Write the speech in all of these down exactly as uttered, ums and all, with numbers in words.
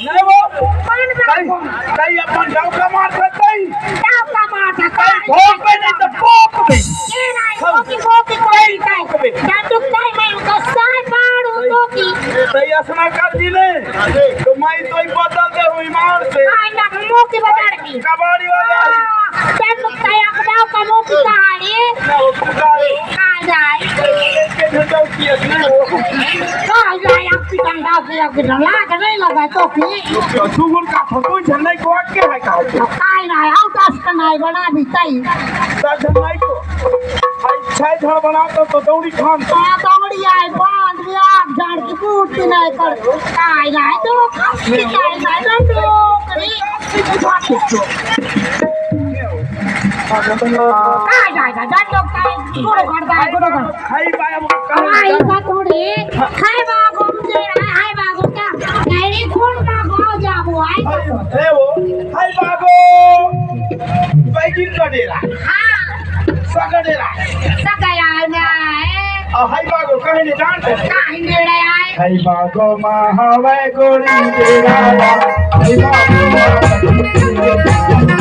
नहीं वो, कहीं, कहीं अपन डौका मार सकते ही। डौका मार सकते ही। कहीं भोंक पे नहीं तो पोक पे। ये नहीं, हाँ। पोकी, पोकी, कोई कहीं नहीं। पोक पे। डंडू कहीं मैं उनको साय मारू तो की। तो ये असना कर दी ने, तो मैं तो ही बदल दे हुई मार से। हाँ, ना, मुंह की बदल दी। कबाड़ी वाला है। हाँ, डंडू कहीं अपना का मुंह की कहानी। ना, वो कबाड़ी। आ जाए। इसके झंडा की असना हो। आ जाए, आपकी डंडा की, आपकी डंडा के नहीं लगा तो की। तो सुगुन का फोटो झंडा को आके है का? तो काई ना, आउट ऑफ का नहीं बना भी तई। तो झंडा को। भाई, छह झाड़ बना तो, तो दौड़ी खान। हाँ, दौड़ी आई, बांध भी आग झाड़ की पूर्ति नहीं कर। काई ना, तो काई ना, डंडू करी। काय, काय, काय, काय, लोक काय, गुरु घर काय, गुरु घर. हाय बाय, हाय, का थोडी, हाय बागो, हाय बागो का, नाही, कोण बागो, जाबो, हाय बागो. हे वो, हाय बागो, बैगिन का डेरा, हा. सगा डेरा. सगा यार, नाही. आ, हाय बागो, कहीं नहीं जानते. कहीं नहीं रहे आए. हाय बागो, माँ हवे गोरी डेरा. हाय बागो, माँ हवे गोरी डेरा.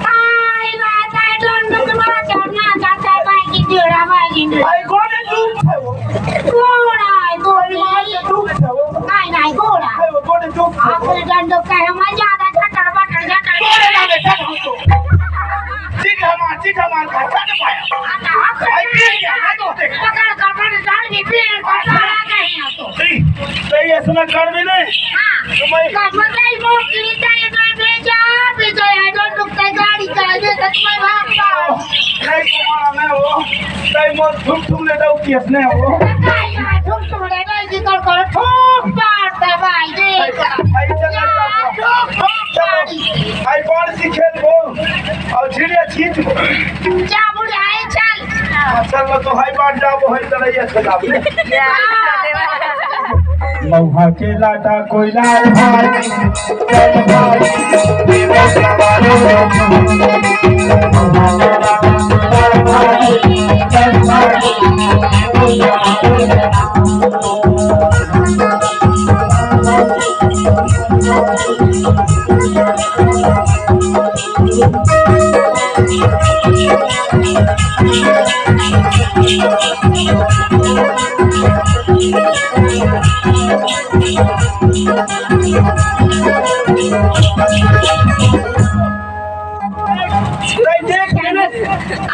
आई बात आहे, दोन लोक मला चढणार जाता बाई की जोडा बाई की. आई गोडे तू. गोडा आहे, गोडा. नाही, नाही, गोडा. आई गोडे तू. आपले दोन लोक काय, मग ज्यादा छटर बटर छटर. गोडे लागे, छटर होतो. ठीक है, मार, ठीक है, मार, काय, काय पाया. आता हा आई, ठीक आहे, हा तो. पकड, पकड, जाळ, मी पीळ, पकड, नाही, हा तो. तई, तई असना कर भी नहीं. हाँ। तो मैं कब बताई मोटी, तई तो बेचा, बेचा, ये तो टुकता गाड़ी का, ये सच में भागता. नहीं, तुम्हारा मैं वो, तई मोर ठुक ठुक ले दो, किसने वो? नहीं, यार, ठुक ठुक ले दो, जी, कर, कर, ठोक मारता भाई, जी. भाई, भाई, चल, चल, यार, चल. ठोक, ठोक चलो, मारी. भाई, बॉल की खेल वो, और झिड़िया जीत वो. जा, बुढ़ाए, चल. चल, तो हाई बात जाबो, हाई तरह ये चला. मउहा के लाटा कोइला भाई, चल भाई, मउहा के लाटा कोइला भाई, चल भाई.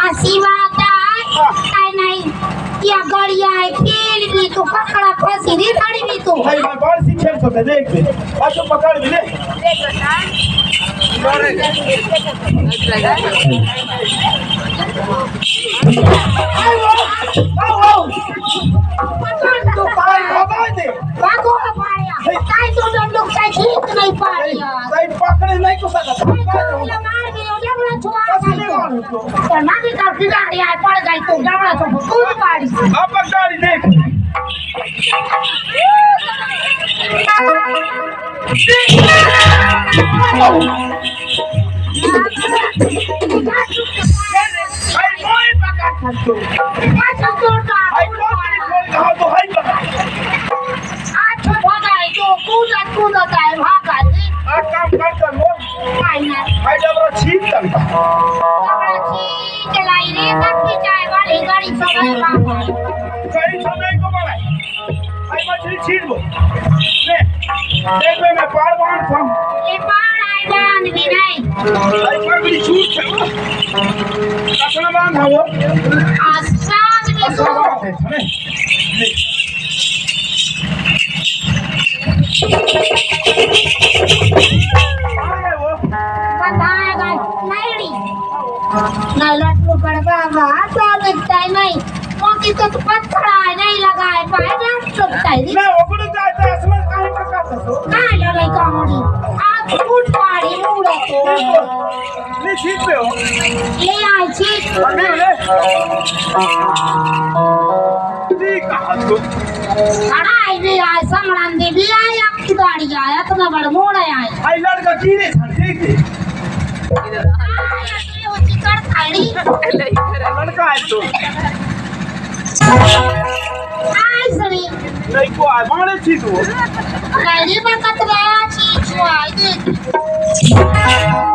आशीर्वाद आय, आय नहीं, या गड़िया है, खेल भी तो पकड़ा फंसी रे, गाड़ी भी तो. भाई, मैं बड़ सी खेल सकते, देख दे. अच्छा, पकड़ भी ले. भागो, पाड़िया. ताई तो डंडुक ताई खींच नहीं पाड़िया. ताई पकड़े नहीं तो सकता. ताई तो मार दियो, जबड़ा छुआ नहीं तो. तो ना भी कर, बिगाड़ यार, पड़ गई तो, जबड़ा तो कूद पाड़ी. अब गाड़ी देख. कर कर लो। आई ना। आई डबरा छीन तन का। डबरा छीन चलाई रे, तब भी चाय वाली गाड़ी सब है बाबा। गाड़ी सब नहीं को बड़ा। आई मछली छीन लो। ले। देख में मैं पार बांध था। ये पार आई बांध भी नहीं। आई पगड़ी छूट था। कसना बांध था वो। आसान भी तो। असला बांध है, ले। बताएगा, नहीं री। नहीं लटकू पड़ बाबा, तो दिखता ही नहीं। वो की तो पत्थर आए, नहीं लगाए, पाए ना, चुपता ही नहीं। मैं वो बोले जाए तो असमझ काहे पर का फंसो? काहे लगे कामड़ी? आप फूट पाड़ी, मुड़ा तो। नहीं, ठीक पे हो। ले आए, ठीक। अभी ले। ठीक कहा तू। खड़ा है भी आए, समरंदी भी आए, आपकी गाड़ी आए, इतना बड़ मोड़ है आए। आई लड़का की रे था, ठीक है। आए, अपनी ऊंची कर थाली। लड़का है तू। आए सरी। नहीं को आए, मारे छी तू। गाड़ी में कतरा छी, छुआ, देख।